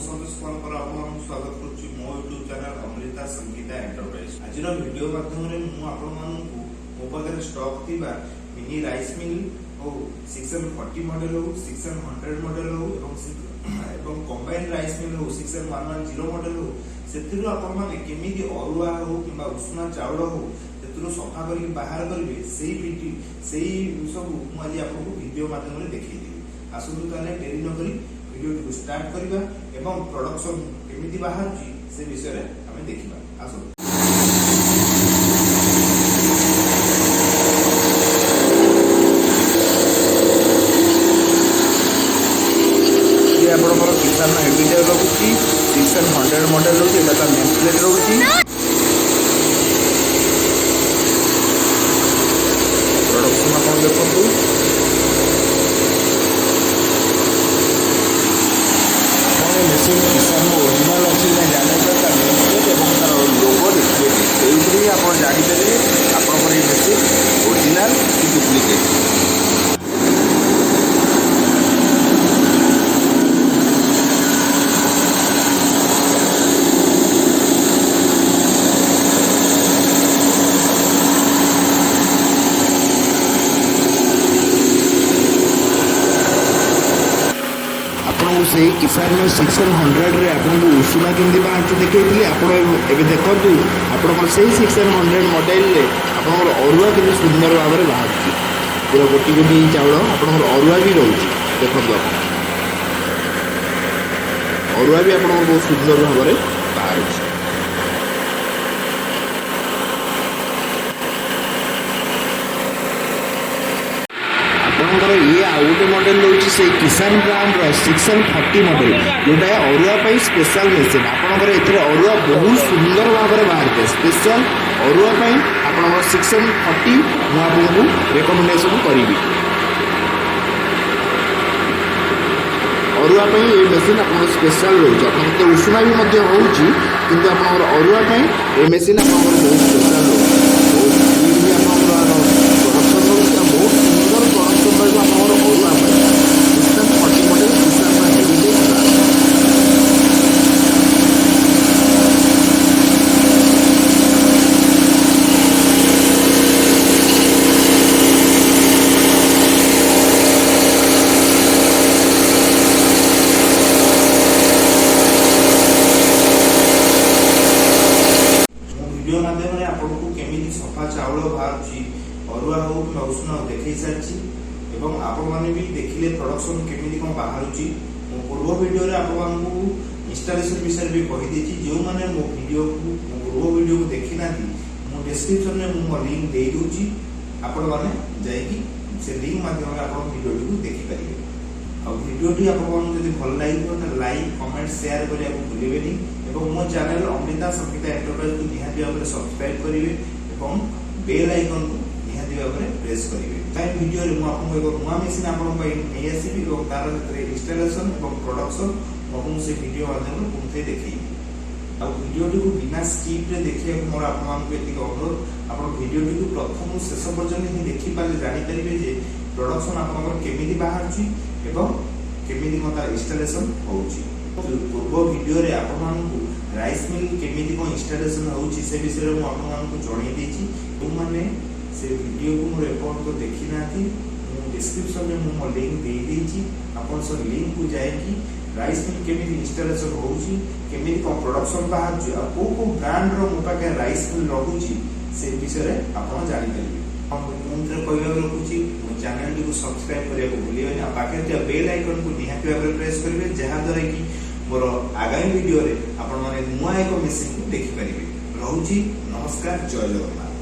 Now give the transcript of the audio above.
ସନ୍ତୋଷ କୁମାର କର, ଆପଣମାନଙ୍କୁ ସ୍ୱାଗତ କରୁଛି ମୋ YouTube channel Amrita Sangita enterprise. ଆଜିର ଭିଡ଼ିଓ ମାଧ୍ୟମରେ ମୁଁ ଆପଣମାନଙ୍କୁ ମୋ ପାଖରେ ଷ୍ଟକ୍ ଥିବା ମିନି ରାଇସ୍ ମିଲ୍ ହଉ, 6N 40 model ହଉ, 6N 100 model ହଉ ଏବଂ କମ୍ବାଇନ୍ ରାଇସ୍ ମିଲ୍ ହଉ, 6N 110 model ହଉ, ସେଥିରୁ ଆପଣମାନେ କେମିତି ଅରୁଆ ହଉ କିମ୍ବା ଉଷୁନା ଚାଉଳ ହଉ, ସେଥିରୁ ସଫା କରିକି ବାହାର କରିବେ, ସେଇ ସବୁ ମୁଁ ଆଜି ଆପଣଙ୍କୁ ଭିଡ଼ିଓ ମାଧ୍ୟମରେ ଦେଖେଇଦେବି। ଆସନ୍ତୁ ତାହେଲେ, ଡେରି ନକରି ଭିଡ଼ିଓଟିକୁ ଷ୍ଟାର୍ଟ କରିବା ଏବଂ ପ୍ରଡକ୍ସନ କେମିତି ବାହାରୁଛି ସେ ବିଷୟରେ ଆମେ ଦେଖିବା। ଆସନ୍ତୁ। ଇଏ ଆପଣଙ୍କର କିଷାନ ହେଭିଟେକ୍ ରହୁଛି, 6N 100 model ରହୁଛି। ଏଇଟା ତା ନେମ୍ ପ୍ଲେଟ୍ ରହୁଛି। ପ୍ରଡକ୍ସନ୍ ଆପଣ ଦେଖନ୍ତୁ। ଆପଣ ଏ ମେସିନ୍ କିଷାନ ଓରିଜିନାଲ୍ ଅଛି କି ନାହିଁ ଜାଣିବା ତା ନେମ୍ ପ୍ଲେଟ୍ ଏବଂ ତାର ଲୋଗୋ ଦେଖିବେ। ସେଇଥିରେ ହିଁ ଆପଣ ଜାଣିପାରିବେ ଆପଣଙ୍କର ଏ ମେସିନ୍ ଓରିଜିନାଲ୍ କି ଡୁପ୍ଲିକେଟ୍। ଆପଣଙ୍କୁ ସେଇ କିଷାନର 6N 100ରେ ଆପଣଙ୍କୁ ଉଷୁନା କେମିତି ବାହାରୁଛି ଦେଖେଇଥିଲି। ଆପଣ ଏବେ ଦେଖନ୍ତୁ, ଆପଣଙ୍କର ସେଇ 6N 100 ମଡ଼େଲରେ ଆପଣଙ୍କର ଅରୁଆ କେମିତି ସୁନ୍ଦର ଭାବରେ ବାହାରୁଛି। ପୁରା ଗୋଟି ଗୋଟି ଚାଉଳ ଆପଣଙ୍କର ଅରୁଆ ବି ରହୁଛି। ଦେଖନ୍ତୁ ଆପଣ, ଅରୁଆ ବି ଆପଣଙ୍କର ବହୁତ ସୁନ୍ଦର ଭାବରେ ବାହାରୁଛି। ଆପଣଙ୍କର ଇଏ ଆଉ ଗୋଟେ ମଡ଼େଲ ରହୁଛି, ସେଇ କିଷାନ ବ୍ରାଣ୍ଡର 6N 40 model, ଯେଉଁଟା ଅରୁଆ ପାଇଁ ସ୍ପେଶାଲ ମେସିନ୍। ଆପଣଙ୍କର ଏଥିରେ ଅରୁଆ ବହୁତ ସୁନ୍ଦର ଭାବରେ ବାହାରିଥାଏ। ସ୍ପେଶାଲ ଅରୁଆ ପାଇଁ ଆପଣଙ୍କର 6N 40 ମୁଁ ଆପଣଙ୍କୁ ରେକମେଣ୍ଡେସନ୍ କରିବି। ଅରୁଆ ପାଇଁ ଏ ମେସିନ୍ ଆପଣଙ୍କର ସ୍ପେଶାଲ ରହୁଛି। ଆପଣଙ୍କର ତ ଉଷୁନା ବି ମଧ୍ୟ ହେଉଛି, କିନ୍ତୁ ଆପଣଙ୍କର ଅରୁଆ ପାଇଁ ଏ ମେସିନ୍ ଆପଣଙ୍କର ବହୁତ ସ୍ପେଶାଲ ରହୁଛି। ବହୁତ ସ୍ପିଡ୍ ବି ଆପଣଙ୍କର ପ୍ରଡକ୍ସନ୍ ରହୁଛି ଆଉ ବହୁତ ସୁନ୍ଦର ପ୍ରଡକ୍ସନ୍ ରହିବ ଆପଣଙ୍କର ଅରୁଆ ପାଇଁ। 6N 40 model, କିଷାନର ହେଭିଟେକ୍ ବ୍ରାଣ୍ଡ। ମୁଁ ଭିଡ଼ିଓ ମାଧ୍ୟମରେ ଆପଣଙ୍କୁ କେମିତି ସଫା ଚାଉଳ ବାହାରୁଛି, ଅରୁଆ ହଉ କିମ୍ବା ଉଷୁନା ହଉ, ଦେଖେଇ ସାରିଛି ଏବଂ ଆପଣମାନେ ବି ଦେଖିଲେ ପ୍ରଡକ୍ସନ କେମିତି କ'ଣ ବାହାରୁଛି। ମୋ ପୂର୍ବ ଭିଡ଼ିଓରେ ଆପଣମାନଙ୍କୁ ଇନଷ୍ଟାଲେସନ ବିଷୟରେ ବି କହିଦେଇଛି। ଯେଉଁମାନେ ମୋ ପୂର୍ବ ଭିଡ଼ିଓକୁ ଦେଖିନାହାନ୍ତି, ମୁଁ ଡେସ୍କ୍ରିପସନରେ ମୋ ଲିଙ୍କ ଦେଇଦେଉଛି। ଆପଣମାନେ ଯାଇକି ସେ ଲିଙ୍କ ମାଧ୍ୟମରେ ଆପଣ ଭିଡ଼ିଓଟିକୁ ଦେଖିପାରିବେ। ଆଉ ଭିଡ଼ିଓଟି ଆପଣମାନଙ୍କୁ ଯଦି ଭଲ ଲାଗିଥିବ, ତାହେଲେ ଲାଇକ୍, କମେଣ୍ଟ, ସେୟାର କରିବାକୁ ଭୁଲିବେନି ଏବଂ ମୋ ଚ୍ୟାନେଲ ଅମୃତା ସଙ୍ଗୀତା ଏଣ୍ଟରପ୍ରାଇଜକୁ ନିହାତି ଭାବରେ ସବସ୍କ୍ରାଇବ କରିବେ ଏବଂ ବେଲ୍ ଆଇକନକୁ ନିହାତି ଭାବରେ ପ୍ରେସ୍ କରିବେ। ଆଗାମୀ ଭିଡ଼ିଓରେ ମୁଁ ଆପଣଙ୍କୁ ଏକ ନୂଆ ମେସିନ୍ ଆପଣଙ୍କ ପାଇଁ ନେଇ ଆସିବି ଏବଂ ତାର ସେଥିରେ ଇନଷ୍ଟାଲେସନ ଏବଂ ପ୍ରଡକ୍ସନ ମୁଁ ଆପଣଙ୍କୁ ସେ ଭିଡ଼ିଓ ମାଧ୍ୟମରେ ପୁଣି ଥରେ ଦେଖେଇବି। ଆଉ ଭିଡ଼ିଓଟିକୁ ବିନା ସ୍କିପ୍ରେ ଦେଖିବାକୁ ମୋର ଆପଣମାନଙ୍କୁ ଏତିକି ଅନୁରୋଧ। ଆପଣ ଭିଡ଼ିଓଟିକୁ ପ୍ରଥମରୁ ଶେଷ ପର୍ଯ୍ୟନ୍ତ ହିଁ ଦେଖିପାରିଲେ ଜାଣିପାରିବେ ଯେ ପ୍ରଡକ୍ସନ ଆପଣଙ୍କର କେମିତି ବାହାରୁଛି ଏବଂ କେମିତି କ'ଣ ତାର ଇନଷ୍ଟାଲେସନ ହେଉଛି। ପୂର୍ବ ଭିଡ଼ିଓରେ ଆପଣମାନଙ୍କୁ ରାଇସ୍ ମିଲ୍ କେମିତି କ'ଣ ଇନଷ୍ଟାଲେସନ ହେଉଛି, ସେ ବିଷୟରେ ମୁଁ ଆପଣମାନଙ୍କୁ ଜଣେଇ ଦେଇଛି। ଯେଉଁମାନେ ସେ ଭିଡ଼ିଓକୁ ମୋର ଏପର୍ଯ୍ୟନ୍ତ ଦେଖିନାହାନ୍ତି, ମୁଁ ଡିସ୍କ୍ରିପସନରେ ମୋ ଲିଙ୍କ ଦେଇଦେଇଛି। ଆପଣ ସେ ଲିଙ୍କକୁ ଯାଇକି ରାଇସ୍ ମିଲ୍ କେମିତି ଇନଷ୍ଟାଲେସନ ହେଉଛି, କେମିତି କ'ଣ ପ୍ରଡକ୍ସନ ବାହାରୁଛି ଆଉ କୋଉ କୋଉ ବ୍ରାଣ୍ଡର ମୋ ପାଖରେ ରାଇସ୍ ମିଲ୍ ରହୁଛି, ସେ ବିଷୟରେ ଆପଣ ଜାଣିପାରିବେ। ମୁଁ ପୁଣି ଥରେ କହିବାକୁ ରଖୁଛି, ମୋ ଚ୍ୟାନେଲଟିକୁ ସବସ୍କ୍ରାଇବ କରିବାକୁ ଭୁଲିବେନି ଆଉ ପାଖରେ ଥିବା ବେଲ୍ ଆଇକନକୁ ନିହାତି ଭାବରେ ପ୍ରେସ୍ କରିବେ, ଯାହାଦ୍ୱାରା କି ମୋର ଆଗାମୀ ଭିଡ଼ିଓରେ ଆପଣମାନେ ନୂଆ ଏକ ମେସିନକୁ ଦେଖିପାରିବେ। ରହୁଛି, ନମସ୍କାର, ଜୟ ଜଗନ୍ନାଥ।